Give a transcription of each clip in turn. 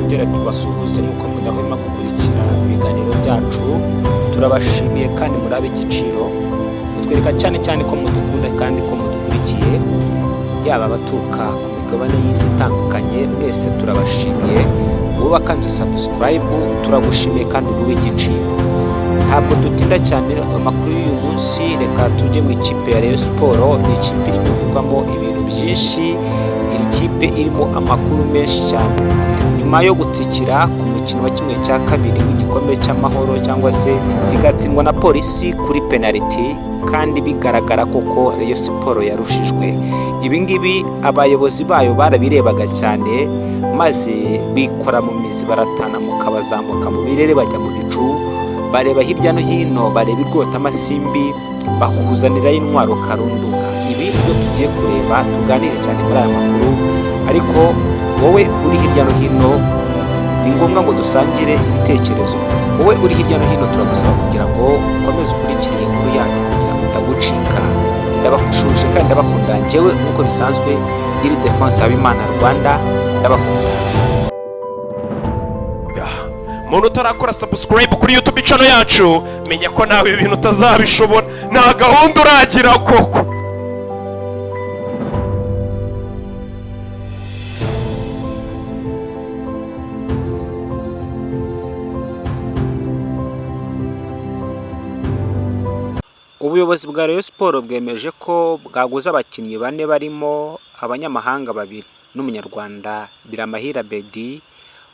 Twongere tubasuhuze nk'uko mudahwema gukurikira ibiganiro byacu. Turabashimiye kandi muri ab'igiciro, mutwereka cyane cyane ko mudukunda kandi ko mudukurikiye, yaba abaturuka ku migabane y'isi itandukanye, mwese turabashimiye. Wowe wakanze subscribe, turagushimiye kandi uri uw'igiciro. Ntabwo dutinda cyane amakuru y'uyu munsi, reka tujye mu ikipe ya Rayon Sports. Ni ikipe irimo ivugwamo ibintu byinshi, iri kipe irimo amakuru menshi cyane nyuma yo gutsikira ku mukino wa 1/2 w'igikombe cy'amahoro, cyangwa se igatsindwa na Polisi kuri penaliti, kandi bigaragara koko Rayon Sports yarushijwe. Ibi ngibi abayobozi bayo barabirebaga cyane, maze bikora mu mizi, baratanamuka, bazamuka mu birere, bajya mu bicu, bareba hirya no hino, bareba irwotamasimbi, bakuzanirayo intwaro karundura. Ibi nibyo tugiye kureba, tuganire cyane muri aya makuru. Ariko wowe uri hirya no hino, ni ngombwa ngo dusangire ibitekerezo. Wowe uri hirya no hino, turagusaba kugira ngo ukomeze ukurikire iyi nkuru yacu kugira ngo itagucika. Ndabashuje kandi ndabakunda. Njyewe nk'uko bisanzwe, iri Defense Habimana Rwanda, ndabakunda. Umuntu utarakora subscribe kuri YouTube channel yacu, menya ko nawe ibi bintu utazabishobora, nta gahunda uragira koko. Ubuyobozi bwa Rayon Sports bwemeje ko bwaguze abakinnyi bane, barimo abanyamahanga babiri n'umunyarwanda Biramahire Abeddy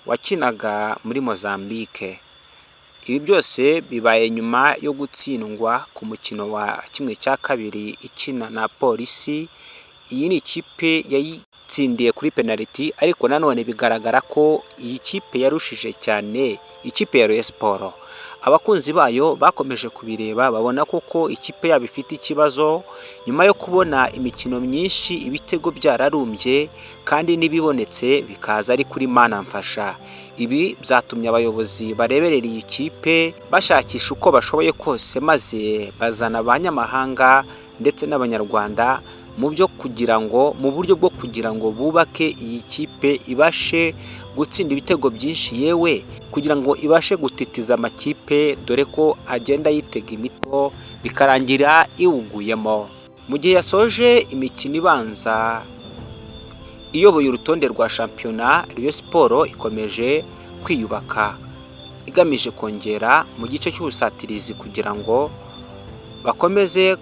wakinaga muri Mozambique. Ibi byose bibaye nyuma yo gutsindwa ku mukino wa 1/2 ikina na Polisi. Iyi ni ikipe yayitsindiye kuri penaliti, ariko nanone bigaragara ko iyi kipe yarushije cyane ikipe ya Rayon Sports. Abakunzi bayo bakomeje kubireba, babona koko ikipe yabo ifite ikibazo nyuma yo kubona imikino myinshi ibitego byararumbye, kandi n'ibibonetse bikaza ari kuri mana mfasha. Ibi byatumye abayobozi bareberera iyi kipe bashakisha uko bashoboye kose, maze bazana abanyamahanga ndetse n'abanyarwanda mu byo kugira ngo mu buryo bwo kugira ngo bubake iyi kipe ibashe gutsinda ibitego byinshi, yewe kugira ngo ibashe gutitiza amakipe, dore ko agenda yitega imito bikarangira iwuguyemo. Mu gihe yasoje imikino ibanza iyoboye urutonde rwa shampiyona, Rayon Sports ikomeje kwiyubaka igamije kongera mu gice cy'ubusatirizi kugira ngo bakomeze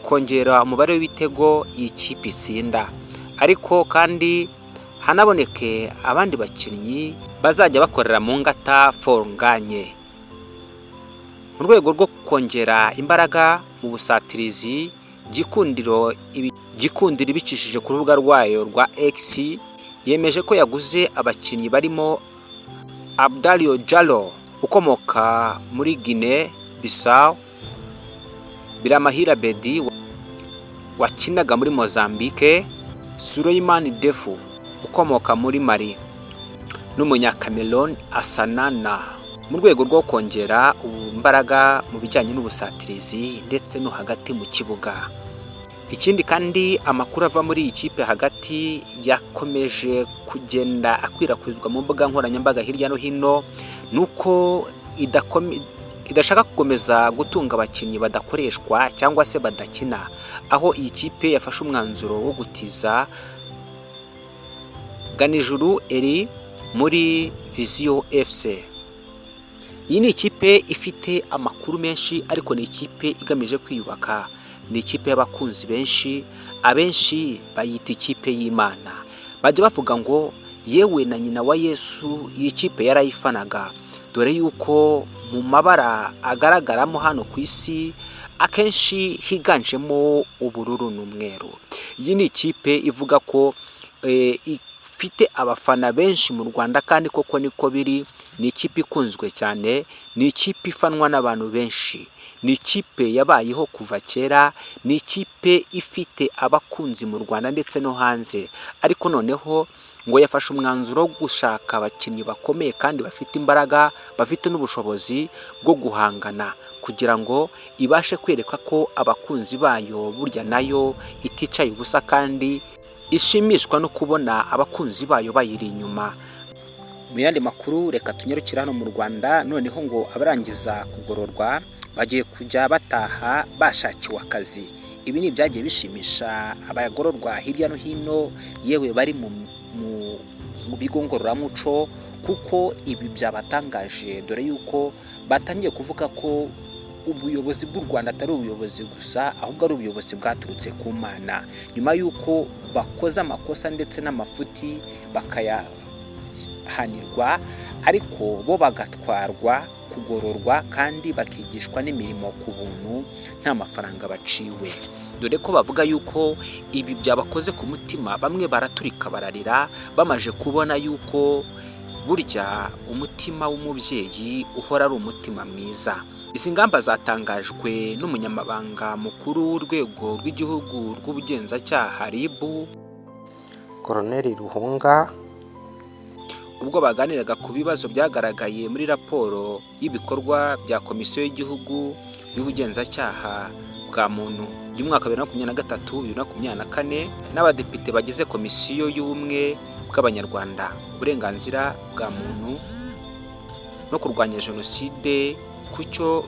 kongera umubare w'ibitego iyi kipe itsinda, ariko kandi hanaboneke abandi bakinnyi bazajya bakorera mu ngata forunganye mu rwego rwo kongera imbaraga mu busatirizi. Gikundiro ibicishije ku rubuga rwayo rwa X yemeje ko yaguze abakinnyi barimo Abdalio Jalo ukomoka muri Guinea Bissau, Biramahire Abeddy wakinaga muri Mozambique, Suleiman Defu ukomoka muri Mali n'umunyakameroni Asanana, mu rwego rwo kongera imbaraga mu bijyanye n'ubusatirizi ndetse no hagati mu kibuga. Ikindi kandi, amakuru ava muri iyi kipe hagati yakomeje kugenda akwirakwizwa mu mbuga nkoranyambaga hirya no hino ni uko idashaka gukomeza gutunga abakinnyi badakoreshwa cyangwa se badakina, aho iyi kipe yafashe umwanzuro wo gutiza Ganijuru Eri muri Vision FC. Iyi ni ikipe ifite amakuru menshi, ariko ni ikipe igamije kwiyubaka. Ni ikipe y'abakunzi benshi, abenshi bayita ikipe y'Imana. Bajya bavuga ngo yewe na nyina wa Yesu iyi kipe yarayifanaga, dore yuko mu mabara agaragaramo hano ku isi akenshi higanjemo ubururu n'umweru. Iyi ni ikipe ivuga ko ifite abafana benshi mu Rwanda, kandi koko niko biri. Ni ikipe ikunzwe cyane, ni ikipe ifanwa n'abantu benshi, ni ikipe yabayeho kuva kera, ni ikipe ifite abakunzi mu Rwanda ndetse no hanze. Ariko noneho ngo yafashe umwanzuro wo gushaka abakinnyi bakomeye kandi bafite imbaraga, bafite n'ubushobozi bwo guhangana, kugira ngo ibashe kwereka ko abakunzi bayo burya nayo iticaye ubusa, kandi ishimishwa no kubona abakunzi bayo bayiri inyuma. Mu yandi makuru, reka tunyarukire hano mu Rwanda. Noneho ngo abarangiza kugororwa bagiye kujya bataha bashakiwe akazi. Ibi ni ibyagiye bishimisha abagororwa hirya no hino, yewe bari mu bigo ngororamuco, kuko ibi byabatangaje, dore yuko batangiye kuvuga ko ubuyobozi bw'u Rwanda atari ubuyobozi gusa, ahubwo ari ubuyobozi bwaturutse ku Mana, nyuma y'uko bakoze amakosa ndetse n'amafuti bakayahanirwa, ariko bo bagatwarwa kugororwa kandi bakigishwa n'imirimo ku buntu, nta mafaranga baciwe, dore ko bavuga yuko ibi byabakoze ku mutima. Bamwe baraturika bararira bamaze kubona yuko burya umutima w'umubyeyi uhora ari umutima mwiza. Izi ngamba zatangajwe n'umunyamabanga mukuru w'urwego rw'igihugu rw'ubugenzacyaha, RIB, Koroneli Ruhunga, ubwo baganiraga ku bibazo byagaragaye muri raporo y'ibikorwa bya Komisiyo y'Igihugu y'Ubugenzacyaha bwa muntu y'umwaka 2023 2024 n'abadepite bagize Komisiyo y'Ubumwe bw'Abanyarwanda, Uburenganzira bwa Muntu no Kurwanya Jenoside, ku cyo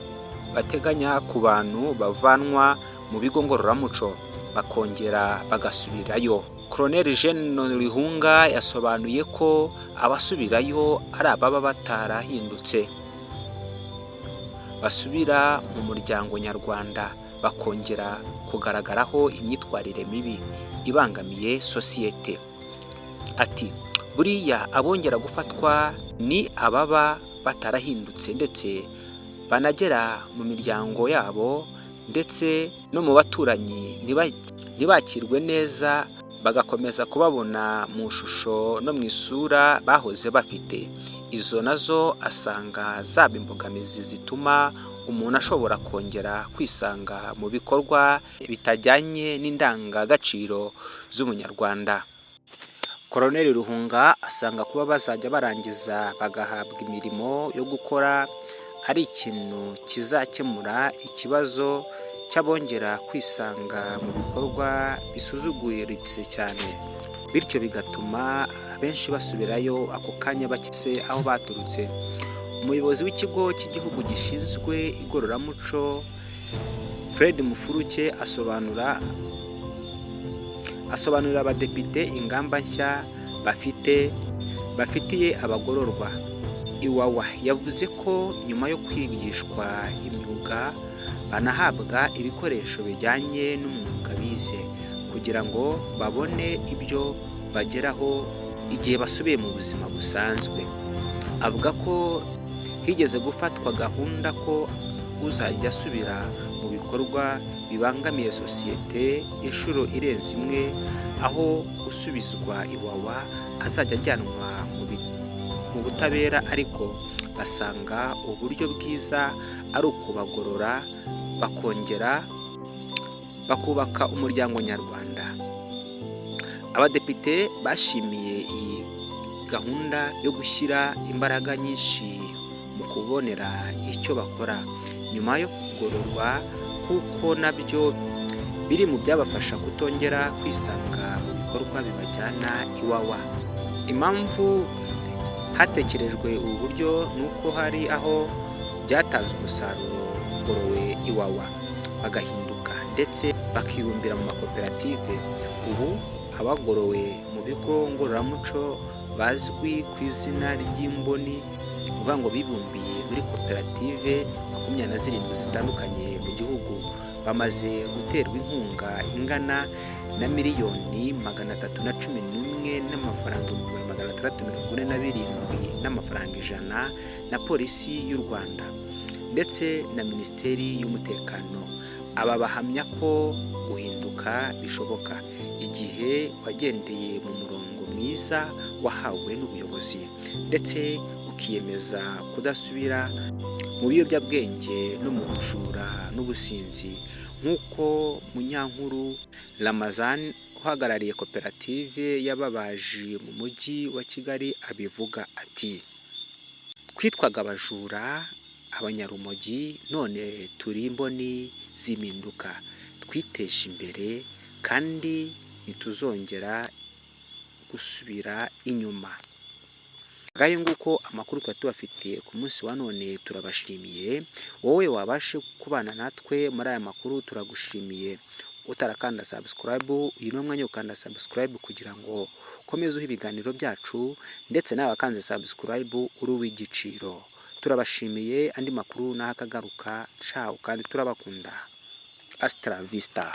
bateganya ku bantu bavanwa mu bigo ngororamuco bakongera bagasubirayo. Colonel Jean Rihunga yasobanuye ko abasubirayo ari ababa batarahindutse, basubira mu muryango nyarwanda bakongera kugaragaraho imyitwarire mibi ibangamiye sosiyete. Ati: "Buriya abongera gufatwa ni ababa batarahindutse, ndetse banagera mu miryango yabo ndetse no mu baturanyi ntibakirwe neza, bagakomeza kubabona mu ishusho no mu isura bahoze bafite." Izo nazo asanga zaba imbogamizi zituma umuntu ashobora kongera kwisanga mu bikorwa bitajyanye n'indangagaciro z'Umunyarwanda. Colonel Ruhunga asanga kuba bazajya barangiza bagahabwa imirimo yo gukora ari ikintu kizakemura ikibazo cy'abongera kwisanga mu bikorwa bisuzuguritse cyane, bityo bigatuma abenshi basubirayo ako kanya bakize aho baturutse. Umuyobozi w'Ikigo cy'Igihugu gishinzwe Igororamuco, Fred Mufurukye, asobanurira abadepite ingamba nshya bafitiye abagororwa Iwawa. Yavuze ko nyuma yo kwigishwa imyuga banahabwa ibikoresho bijyanye n'umwuga bize, kugira ngo babone ibyo bageraho igihe basubiye mu buzima busanzwe. Avuga ko higeze gufatwa gahunda ko uzajya asubira mu bikorwa bibangamiye sosiyete inshuro irenze imwe, aho gusubizwa Iwawa azajya ajyanwa mu butabera, ariko basanga uburyo bwiza ari ukubagorora bakongera bakubaka umuryango nyarwanda. Abadepite bashimiye iyi gahunda yo gushyira imbaraga nyinshi mu kubonera icyo bakora nyuma yo kugororwa, kuko nabyo biri mu byabafasha kutongera kwisanga mu bikorwa bibajyana Iwawa. Impamvu hatekerejwe ubu buryo ni uko hari aho byatanze umusaruro, bagorowe Iwawa bagahinduka ndetse bakibumbira mu makoperative. Ubu abagorowe mu bigo ngororamuco bazwi ku izina ry'Imboni, ni ukuvuga ngo bibumbiye muri koperative 27 zitandukanye mu gihugu, bamaze guterwa inkunga ingana na 311,647,100 n'amafaranga na Polisi y'u Rwanda ndetse na Minisiteri y'Umutekano. Aba bahamya ko guhinduka bishoboka igihe wagendeye mu murongo mwiza wahawe n'ubuyobozi, ndetse ukiyemeza kudasubira mu biyobyabwenge no mu bujura n'ubusinzi, nk'uko Munyankuru Ramazan uhagarariye koperative y'ababaji mu Mujyi wa Kigali abivuga. Ati: "Twitwaga abajura, abanyarumogi, none turi imboni z'impinduka. Twiteje imbere kandi ntituzongera gusubira inyuma." Ngayo nguko amakuru twari tubafitiye ku munsi wa none. Turabashimiye wowe wabashe kubana natwe muri aya makuru, turagushimiye. Utarakanda subscribe, uyu ni umwanya wo gukanda subscribe kugira ngo ukomeze uhe ibiganiro byacu, ndetse nawe wakanze subscribe uri uw'igiciro. Turabashimiye. Andi makuru naho akagaruka. Cawu kandi turabakunda. Hasta la vista.